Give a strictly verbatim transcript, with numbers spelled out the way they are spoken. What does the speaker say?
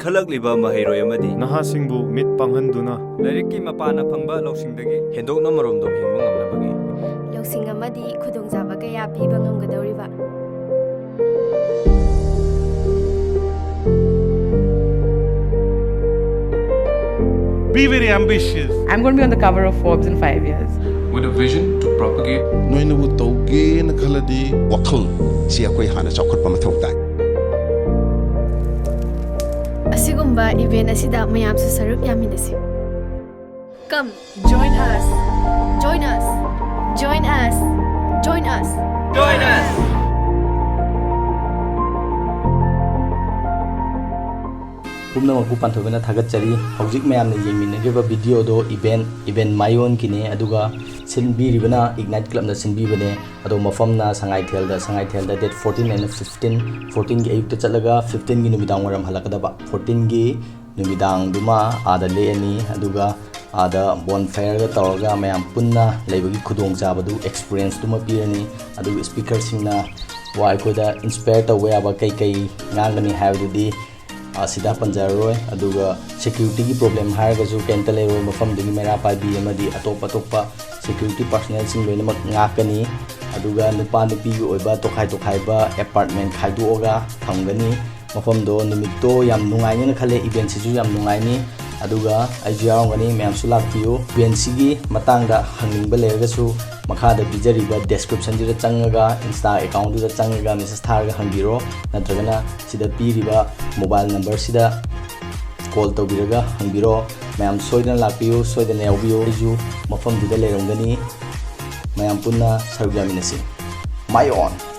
ꯏꯟꯈꯠꯂꯛꯂꯤꯕ ꯃꯍꯩꯔꯣꯏ ꯑꯃꯗꯤ ꯅꯍꯥꯁꯤꯡꯕꯨ ꯃꯤꯠ ꯄꯥꯡꯍꯟꯗꯨꯅ ꯂꯥꯏꯔꯤꯛꯀꯤ ꯃꯄꯥꯟꯅ ꯐꯪꯕ ꯂꯧꯁꯤꯡꯗꯒꯤ ꯍꯦꯟꯗꯣꯛꯅ ꯃꯔꯣꯝꯗꯣꯝ ꯍꯤꯡꯕ ꯉꯝꯅꯕꯒꯤ ꯂꯧꯁꯤꯡ ꯑꯃꯗꯤ ꯈꯨꯗꯣꯡꯆꯥꯕ ꯀꯌꯥ ꯄꯤꯕ ꯉꯝꯒꯗꯧꯔꯤꯕ Be very ambitious. I'm going to be on the cover of Forbes in five years. With a vision to propagate ꯅꯣꯏꯅꯕꯨ ꯇꯧꯒꯦꯅ ꯈꯜꯂꯗꯤ ꯋꯥꯈꯜ ꯁꯤ ꯑꯩꯈꯣꯏ ꯍꯥꯟꯅ ꯆꯥꯎꯈꯠꯄ ꯃꯊꯧ ꯇꯥꯏ꯫ ꯑꯁꯤꯒꯨꯝꯕ ꯏꯚꯦꯟ ꯑꯁꯤꯗ ꯃꯌꯥꯝꯁꯨ ꯁꯔꯨꯛ ꯌꯥꯃꯤꯟꯅꯁꯤ꯫ Come, join us. Join us. Join us. Join us. ꯄꯨꯝꯅꯃꯛꯄꯨ ꯄꯥꯟꯊꯣꯏꯕꯅ ꯊꯥꯒꯠꯆꯔꯤ꯫ ꯍꯧꯖꯤꯛ ꯃꯌꯥꯝꯅ ꯌꯦꯡꯃꯤꯟꯅꯔꯤꯕ ꯚꯤꯗꯤꯑꯣꯗꯣ ꯏꯚꯦꯟ ꯏꯚꯦꯟ ꯃꯥꯏꯌꯣꯟꯒꯤꯅꯦ, ꯑꯗꯨꯒ ꯁꯤꯟꯕꯤꯔꯤꯕꯅ ꯏꯒꯅꯥꯏꯠ ꯀ꯭ꯂꯕꯅ ꯁꯤꯟꯕꯤꯕꯅꯦ꯫ ꯑꯗꯣ ꯃꯐꯝꯅ ꯁꯉꯥꯏꯊꯦꯜꯗ, ꯁꯉꯥꯏꯊꯦꯜꯗ ꯗꯦꯠ ꯐꯣꯔꯇꯤꯟ ꯑꯦꯟ ꯐꯤꯐꯇꯤꯟ, ꯐꯣꯔꯇꯤꯟꯒꯤ ꯑꯌꯨꯛꯇ ꯆꯠꯂꯒ ꯐꯤꯐꯇꯤꯟꯒꯤ ꯅꯨꯃꯤꯗꯥꯡ ꯋꯥꯏꯔꯝ ꯍꯜꯂꯛꯀꯗꯕ꯫ ꯐꯣꯔꯇꯤꯟꯒꯤ ꯅꯨꯃꯤꯗꯥꯡꯗꯨꯃ ꯑꯥꯗ ꯂꯦꯛꯑꯅꯤ, ꯑꯗꯨꯒ ꯑꯥꯗ ꯕꯣꯟ ꯐꯥꯌꯔꯒ ꯇꯧꯔꯒ ꯃꯌꯥꯝ ꯄꯨꯟꯅ ꯂꯩꯕꯒꯤ ꯈꯨꯗꯣꯡꯆꯥꯕꯗꯨ, ꯑꯦꯛꯁꯄꯤꯔꯤꯌꯦꯟꯁꯇꯨꯃ ꯄꯤꯔꯅꯤ꯫ ꯑꯗꯨꯒ ꯏꯁꯄꯤꯀꯔꯁꯤꯡꯅ ꯋꯥ ꯑꯩꯈꯣꯏꯗ ꯏꯟꯁꯄꯌꯔ ꯇꯧꯕ ꯌꯥꯕ ꯀꯩ ꯀꯩ ꯉꯥꯡꯒꯅꯤ ꯍꯥꯏꯕꯗꯨꯗꯤ ꯑ, ꯁꯤꯗ ꯄꯟꯖꯔꯔꯣꯏ꯫ ꯑꯗꯨꯒ ꯁꯦꯀ꯭ꯌꯨꯔꯤꯇꯤꯒꯤ ꯄ꯭ꯔꯣꯕ꯭ꯂꯦꯝ ꯍꯥꯏꯔꯒꯁꯨ ꯀꯩꯝꯇ ꯂꯩꯔꯣꯏ꯫ ꯃꯐꯝꯗꯨꯒꯤ ꯃꯩꯔꯥ ꯄꯥꯏꯕꯤ ꯑꯃꯗꯤ ꯑꯇꯣꯞ ꯑꯇꯣꯞꯄ ꯁꯦꯀ꯭ꯌꯨꯔꯤꯇꯤ ꯄꯥꯔꯁꯣꯅꯦꯜꯁꯤꯡ ꯂꯣꯏꯅꯃꯛ ꯉꯥꯛꯀꯅꯤ꯫ ꯑꯗꯨꯒ ꯅꯨꯄꯥ ꯅꯨꯄꯤꯒꯤ ꯑꯣꯏꯕ ꯇꯣꯈꯥꯏ ꯇꯣꯈꯥꯏꯕ ꯑꯦꯄꯥꯔꯠꯃꯦꯟ ꯈꯥꯏꯗꯣꯛꯑꯒ ꯊꯝꯒꯅꯤ꯫ ꯃꯐꯝꯗꯣ ꯅꯨꯃꯤꯠꯇꯣ ꯌꯥꯝ ꯅꯨꯡꯉꯥꯏꯅꯦꯅ ꯈꯜꯂꯦ꯫ ꯏꯚꯦꯟꯁꯤꯁꯨ ꯌꯥꯝ ꯅꯨꯡꯉꯥꯏꯅꯤ꯫ ꯑꯗꯨꯒ ꯑꯩꯁꯨ ꯌꯥꯎꯔꯝꯒꯅꯤ, ꯃꯌꯥꯝꯁꯨ ꯂꯥꯛꯄꯤꯌꯨ꯫ ꯏꯚꯦꯟꯁꯤꯒꯤ ꯃꯇꯥꯡꯗ ꯍꯪꯅꯤꯡꯕ ꯂꯩꯔꯒꯁꯨ ꯃꯈꯥꯗ ꯄꯤꯖꯔꯤꯕ ꯗꯦꯁꯀ꯭ꯔꯤꯞꯁꯟꯁꯤꯗ ꯆꯪꯉꯒ, ꯏꯟꯁꯇꯥ ꯑꯦꯀꯥꯎꯟꯗꯨꯗ ꯆꯪꯉꯒ ꯃꯦꯁꯦꯖ ꯊꯥꯔꯒ ꯍꯪꯕꯤꯔꯣ, ꯅꯠꯇ꯭ꯔꯒꯅ ꯁꯤꯗ ꯄꯤꯔꯤꯕ ꯃꯣꯕꯥꯏꯜ ꯅꯝꯕꯔꯁꯤꯗ ꯀꯣꯜ ꯇꯧꯕꯤꯔꯒ ꯍꯪꯕꯤꯔꯣ꯫ ꯃꯌꯥꯝ ꯁꯣꯏꯗꯅ ꯂꯥꯛꯄꯤꯌꯨ, ꯁꯣꯏꯗꯅ ꯌꯥꯎꯕꯤꯌꯨ꯫ ꯑꯩꯁꯨ ꯃꯐꯝꯗꯨꯗ ꯂꯩꯔꯝꯒꯅꯤ꯫ ꯃꯌꯥꯝ ꯄꯨꯟꯅ ꯁꯔꯨꯛ ꯌꯥꯃꯤꯟꯅꯁꯤ꯫ ꯃꯥꯏ ꯑꯣꯟ!